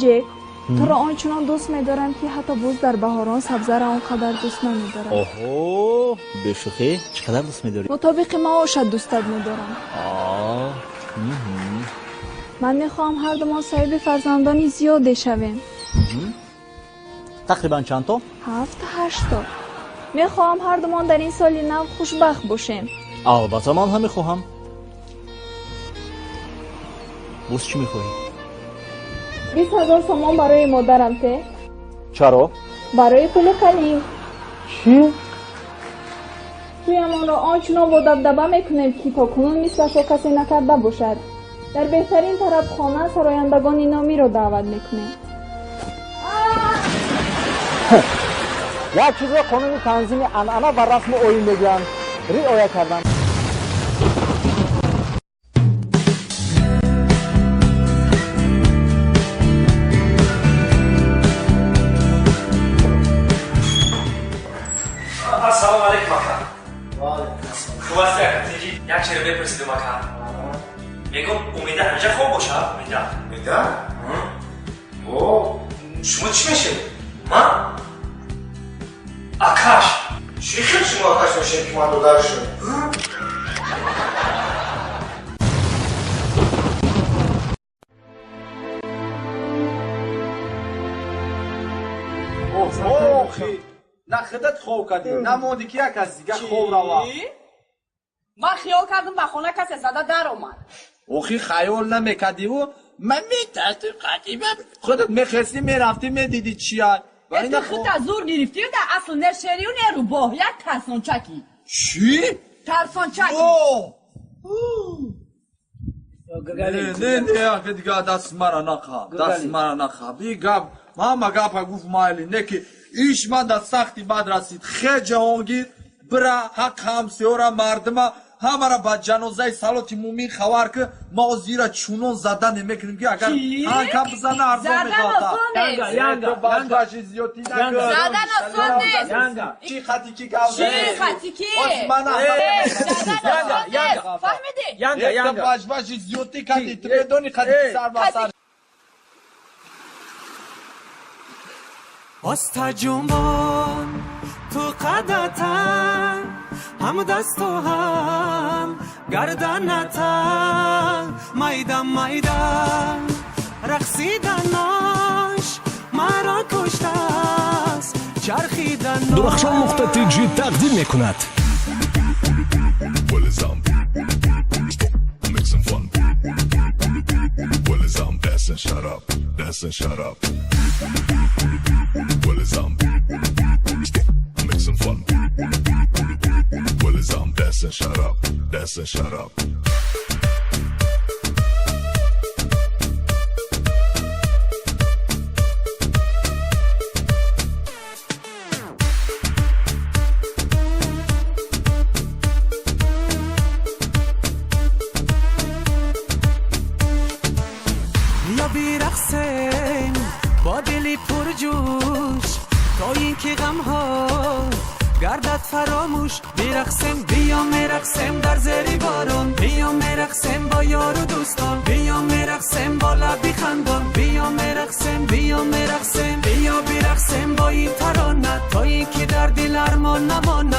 Ҷек, туро он чунон дӯст медорам, ки ҳатто буз дар баҳорон сабзаро он қадар дӯст намедорад. Оҳо, бешӯхӣ, чӣ қадар дӯст медорӣ? Мутобиқи маошат дӯстат медорам. Ман мехоҳам ҳардумон соҳиби фарзандони зиёде шавем. Тақрибан чанд то? 7-8 то. Мехоҳам ҳардумон дар ин соли нав хушбахт бошем. Албатта, ман ҳам мехоҳам. Боз чӣ мехоҳӣ? 20 000 сомон барои модарам те. Чаро? Барои пули калим. Чӣ? Тӯямонро он чунон бо дабдаба мекунем, ки то кунун мислашро касе накарда бошад. Дар беҳтарин тарабхона сарояндагони номиро даъват мекунем. Як чизро қонуни танзими анъана ва расму оин мегӯянд, риоя кардан. Ассалому алайкум, ака. Хуб ҳасти, ака? Тинҷӣ? Як чиро мепурсидум, ака. Мегум, Умида ҳамеша хоб боша, Умида? Умида? О, шумо чӣ мешавед? Ман акаш. Чӣ хел шумо акаш мешавед, ки ман додарашам? Охи, на худат хов кардӣ, на монди, ки як кас дига хов рава. Ман хиёл кардам, ба хона касе зада даромад. Охи, хаёл намекардиву ман метарсим, қадима худат мехестӣ, мерафтӣ, медидӣ чия. Ту худта зур гирифтӣ, дар асл не шерию, не рӯбоҳ, як тарсончакӣ. Чӣ? Тарсончакӣ. Не, не, ахи, дига дасти мара нақа, дасти мара нақа. Би гап ҳама гапа гуфт, майли, не ки иш ман дар сахти бад расид. Хе, Ҷаҳонгир, бира, ҳақ ҳамсиёра, мардима ҳамара ба ҷанозаи салоти мумин хабар ки ма озира чунон зада намекунем, ки агар ҳанка бизана, арзон меғалта. Зиёдтӣ. Задан осон нест. Чи хати ки гап? Чи хати ки? Задан осон нест, фаҳмидӣ? Башбаши зиёдтӣ кардӣ, ту медонӣ хати ки сар ба сар. Оста ҷунбон ту қадата, ҳам дасту ҳам гарданата, майда майда рақсиданош маро куштааст, чархиданош. Дурахшон нуқта тиҷи тақдим мекунад. Well, it's I'm mixing fun. Well, it's I'm dancing, shut up, dancing, shut up. Well, it's I'm mixing fun. Well, it's I'm dancing, shut up, dancing, shut up. Бия бирақсем бо дили пурҷӯш, то ин ки ғамҳо гардад фаромӯш. Бирақсем, биё мерақсем дар зери борон, биё мерақсем бо ёру дӯстон, биё мерақсем бо лаби хандон, биё мерақсем, биё мерақсем, биё бирақсем бо ин тарона, то ин ки дар дил армон намонад.